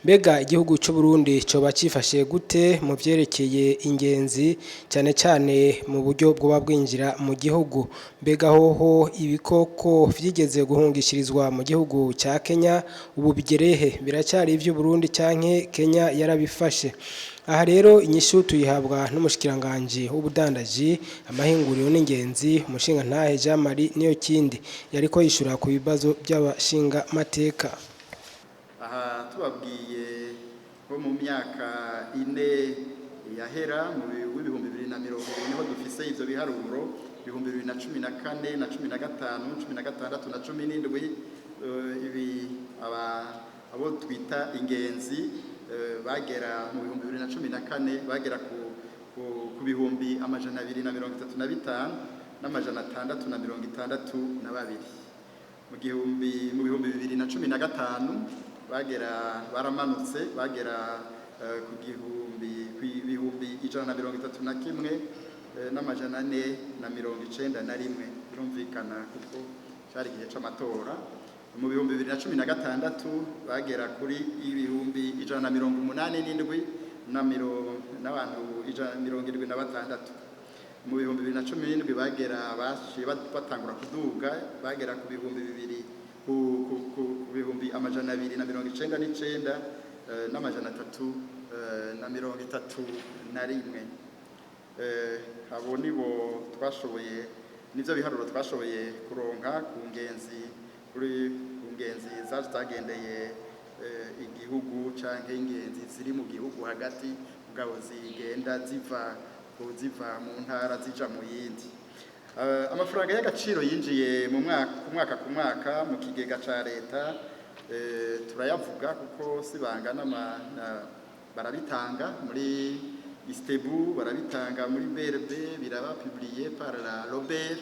Mbega igihugu c'u Burundi coba cifashe gute mu vyerekeye ingenzi, cyane cyane mu buryo bwoba bwinjira mu gihugu? Mbega hoho ibikoko vyigeze guhungishirizwa mu gihugu ca Kenya ubu bigerehe? Biracyari ivy'u Burundi canke Kenya yarabifashe? Aha rero inyishu tuyihabwa n'umushikiranganji w'ubudandaji, amahinguriro n'ingenzi, umushingantahe Jean Marie Niyokindi, yariko yishura ku bibazo by'abashinga mateka. Aha tubabwiye ko mu myaka 4 yahera, mu 2020, niho dufise ivyo biharuro, 2014 na 15, 16 na 17, ibi abo twita ingenzi bagera mu 2014 bagera ku 235,662. Mu 2015 bagera, baramanutse, bagera ku 131,491. Birumvikana kuko cyari igihe c'amatora. Mu 2016 bagera kuri 187 n'abantu 176. Mu 2017 bagera, baciye batangura kuduga, bagera ku bihumbi bibiri ku 299,331. Abo nibo twashoboye, nivyo biharuro twashoboye kuronka ku ngenzi, kuri ku ngenzi zaje zagendeye igihugu canke ingenzi ziri mu gihugu hagati, mugabo zigenda ziva mu ntara zija mu yindi. Amafaranga y'agaciro yinjiye mu mwaka ku mwaka ku mwaka mu kigega ca leta, turayavuga kuko si bangana, barabitanga muri ISTEEBU, barabitanga muri BRB, biraba publié par la l'OBR.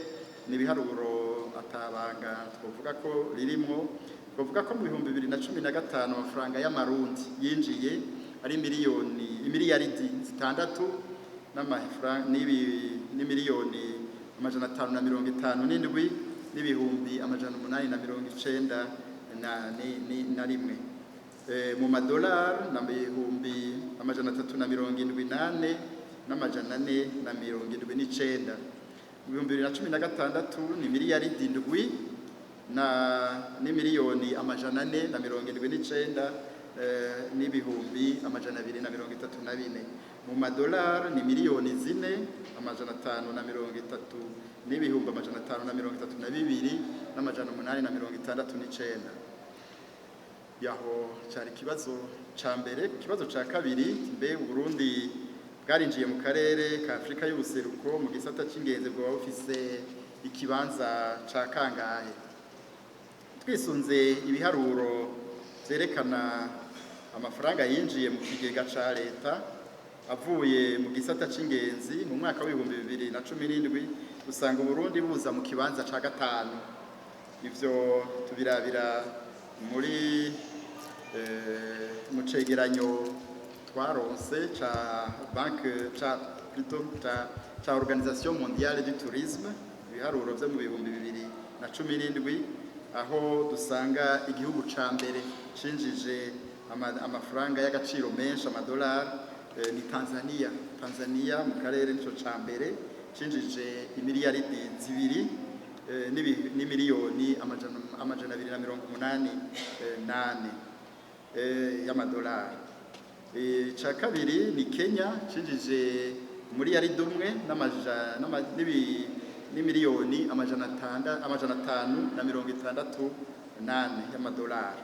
Ni ibiharuro atabanga twovuga ko ririmwo. Twovuga ko mu 2015 amafaranga y'amarundi yinjiye ari miliyoni, imiliyaridi 6 n'amafaranga n'imiliyoni 557 n'ibihumbi 891. Mu madolari na 374,479. Mu 2016 ni miliyaridi 7 na n'imiliyoni 479 n'ibihumbi 234. Mu madolari ni miliyoni 4 530 n'ibihumbi 532 n' 869. Yaho cyari ikibazo ca mbere. Ikibazo ca kabiri: mbe Burundi bwarinjiye mu karere ka Afrika y'ubuseruko mu gisata c'ingenzi, bwoba bufise ikibanza ca kangahe? Twisunze ibiharuro vyerekana amafaranga yinjiye mu kigega ca leta avuye mu gisata c'ingenzi mu mwaka w'2017, usanga Uburundi buza mu kibanza ca gatanu. Ivyo tubirabira muri mu cegeranyo twaronse ca banque, ca plutôt ca Organisation Mondiale du Tourisme, ibiharuro vyo mu 2017, aho dusanga igihugu ca mbere cinjije amafaranga y'agaciro menshi, amadolari, ni Tanzania. Tanzania mu karere nico ca mbere cinjije imiliyaridi 2 n'imiliyoni 284 y'amadolari. Ica kabiri ni Kenya, cinjije umuriyaridi 1 n'imiliyoni 564 y'amadolari.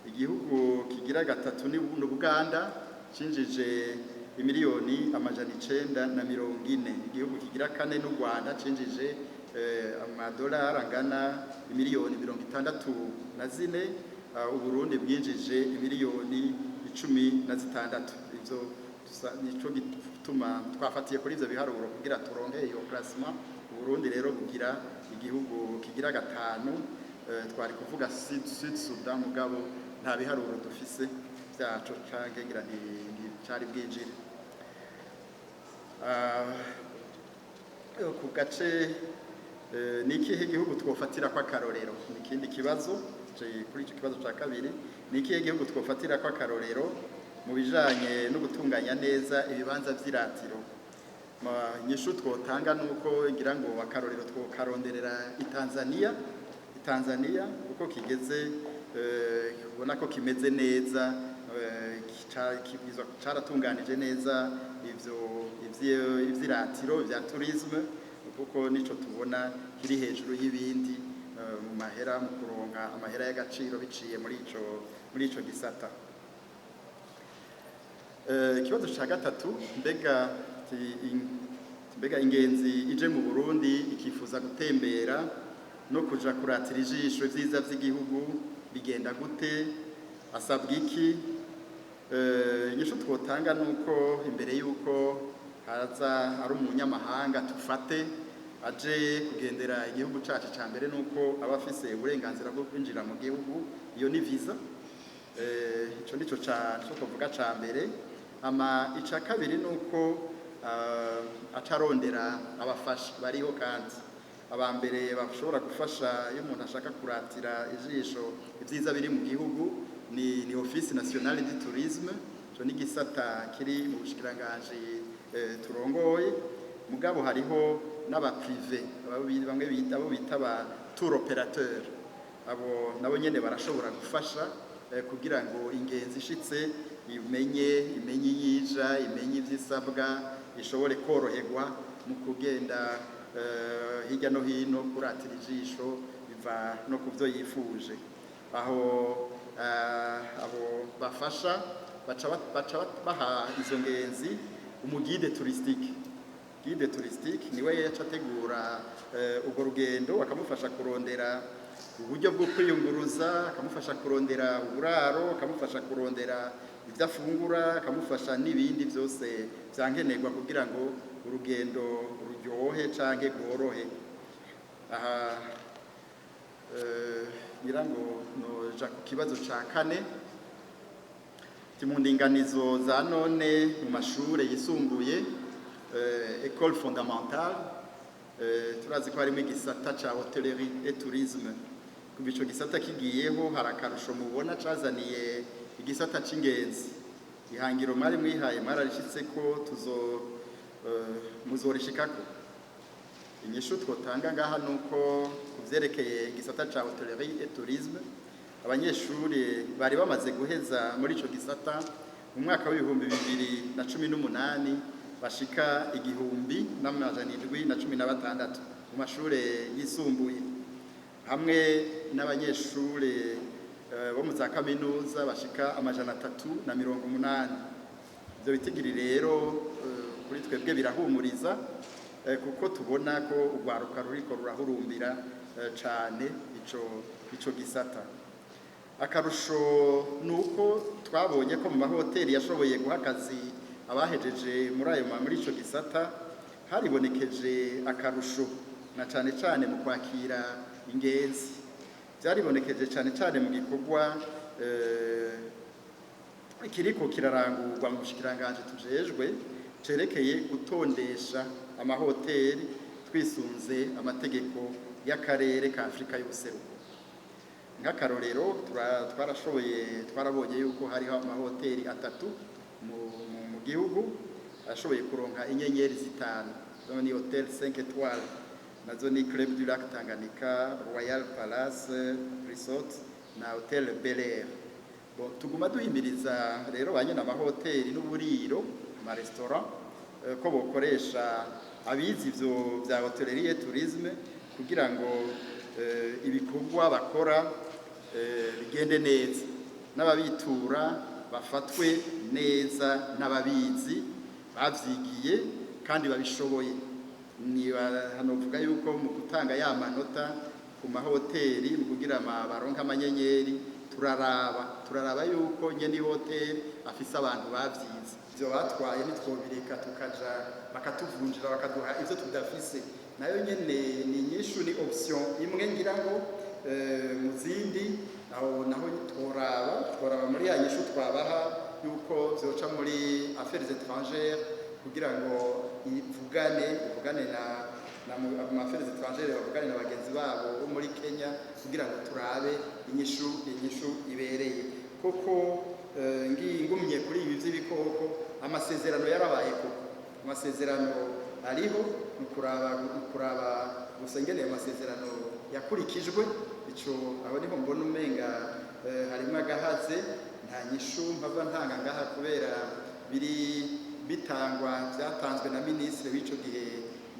Igihugu kigira gatatu ni Buganda, cinjije imiliyoni 940. Igihugu kigira kane n'u Rwanda, cinjije amadolari angana imiliyoni 64. Uburundi bwinjije imiliyoni 16. Ivyo nico gituma twafatiye kuri ivyo biharuro kugira turonke iyo classement. Uburundi rero bugira igihugu kigira gatanu. Twari kuvuga Sud Sudan, mugabo nta biharuro dufise vyaco, canke ngira nticari bwinjire. Ku gace ni ikihe gihugu twofatira ko akarorero? Ni ikindi kibazo. Kuri ico kibazo ca kabiri, ni ikihe gihugu twofatira ko akarorero mu bijanye no gutunganya neza ibibanza vy'iratiro? Inyishu twotanga nuko ngira ngo akarorero twokaronderera i Tanzania, i Tanzania kuko kigeze ubona ko kimeze neza, caratunganije neza ivyo ivy'iratiro vya tourisme, kuko nico tubona kiri hejuru y'ibindi mu mahera, mu kuronka amahera y'agaciro biciye muri ico gisata. Ikibazo ca gatatu, mbega ingenzi ije mu Burundi ikifuza gutembera no kuja kuratira ijisho ivyiza vy'igihugu bigenda gute, asabwa iki? Inyishu twotanga nuko imbere yuko haza ari umunyamahanga, tufate aje kugendera igihugu cacu, ca mbere nuko aba afise uburenganzira bwo kwinjira mu gihugu, iyo ni visa. Ico nico ca twovuga ca mbere. Ama ica kabiri nuko acarondera abafasha bariho, kandi aba mbere bashobora gufasha iyo umuntu ashaka kuratira ijisho ibyiza biri mu gihugu ni Office National du Tourisme. Ico ni igisata kiri mu bushikiranganji turongoye. Mugabo hariho n'aba privé, bamwe bita, abo bita ba tour opérateur, abo nabo nyene barashobora gufasha kugira ngo ingenzi ishitse imenye iyija, imenye ivyisabwa, ishobore koroherwa mu kugenda hirya no hino kuratira ijisho biva no ku byo yifuje. Aho abo bafasha baca baha izo ngenzi umu guide touristique. Guide touristique niwe yaca ategura urwo rugendo, akamufasha kurondera uburyo bwo kwiyunguruza, akamufasha kurondera uburaro, akamufasha kurondera ibyo afungura, akamufasha n'ibindi byose byankenerwa kugira ngo urugendo ruryohe canke rworohe. Aha ngira ngo noja ku kibazo ca kane. Ti mu ndinganizo za none mu mashure yisumbuye, école fondamentale, turazi ko harimo igisata ca hôtellerie et tourisme. Kuva ico gisata kigiyeho, hari akarusho mubona cazaniye igisata c'ingenzi? Ihangiro mwari mwihaye mwararishitse ko tuzo muzorishikako? Inyishu twotanga ngaha nuko ku vyerekeye igisata ca hôtellerie et tourisme, abanyeshuri bari bamaze guheza muri ico gisata mu mwaka w'2018 bashika 1716 mu mashure yisumbuye, hamwe n'abanyeshure bo mu za kaminuza bashika 380. Ivyo bitigiri rero kuri twebwe birahumuriza, kuko tubona ko urwaruka ruriko rurahurumbira cane ico gisata. Akarusho ni uko twabonye ko mu mahoteli yashoboye guha akazi abahejeje muri ico gisata haribonekeje akarusho, na cane cane mu kwakira ingenzi. Byaribonekeje cane cane mu gikorwa kiriko kirarangurwa mu bushikiranganji tujejwe cerekeye gutondesha amahoteli twisunze amategeko y'akarere ka Afrika y'ubuseruko. Nk'akarorero, twarashoboye, twarabonye yuko hariho amahoteli atatu mu gihugu ashoboye kuronka inyenyeri zitanu. Zo ni hôtel 5 étoiles, nazo ni Club du Lac Tanganyika, Royal Palace Resort na Hotel Bel Air. Bon, tuguma duhimiriza rero ba nyene amahoteli n'uburiro, amaresitora, ko bokoresha abizi ivyo vya hôtellerie et tourisme kugira ngo ibikorwa bakora bigende neza, n'ababitura bafatwe neza n'ababizi bavyigiye kandi babishoboye. Niba hano vuga yuko mu gutanga ya manota ku mahoteli, mu kugira baronke amanyenyeri, turaraba yuko nyene hoteli afise abantu bavyize. Ivyo batwaye ntitwobireka tukaja bakatuvunjira, bakaduha ivyo tudafise. Nayo nyene ni inyishu, ni option imwe ngira ngo mu zindi. Aho naho tworaba muri ya nyishu twabaha yuko vyoca muri affaires étrangères kugira ngo ivugane na na mu affaires étrangères bavugane na bagenzi babo bo muri Kenya kugira ngo turabe inyishu ibereye. Koko ngumye kuri ibi by'ibikoko, amasezerano yarabaye, koko amasezerano ariho, ni ukuraba gusa ingene ayo masezerano yakurikijwe. Ico aho niho mbona umenga harimwo agahaze. Nta nyishu mpava ntanga ngaha kubera biri bitangwa, byatanzwe na ministre w'ico gihe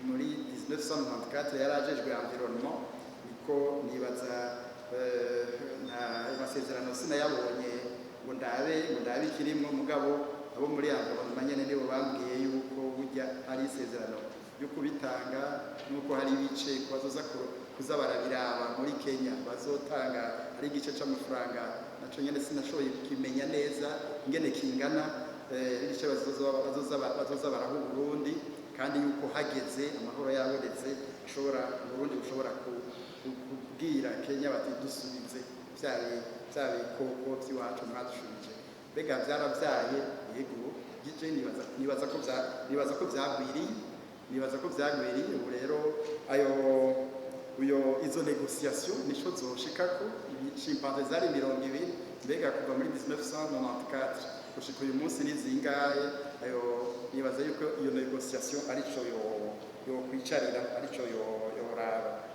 muri 1994 yari ajejwe environnement. Niko nibaza, nta amasezerano sinayabonye ngo ndabe ikirimwo, mugabo abo muri environnement nyene nibo bambwiye yuko burya hari isezerano ryo kubitanga, nuko hari ibice bazoza kuza barabiraba muri Kenya, bazotanga hari igice c'amafaranga, naco nyene sinashoboye kukimenya neza ingene kingana, igice bazoza baraha Uburundi, kandi yuko hageze amahoro yabonetse ashobora Uburundi bushobora kubwira Kenya bati: "Dusubize vya bikoko vy'iwacu mwadushubije." Mbega vyaravyaye? Yego, gije nibaza ko vyagwiriye, nibaza ko vyagwiriye. Ubu rero ayo uyo izo négociations nico zoshikako. Chimpanzés zari 20, mbega kuva muri 1994 gushika uyu munsi ni zingahe? Ayo nibaza yuko iyo négociation arico yo kwicarira, arico yo yoraba.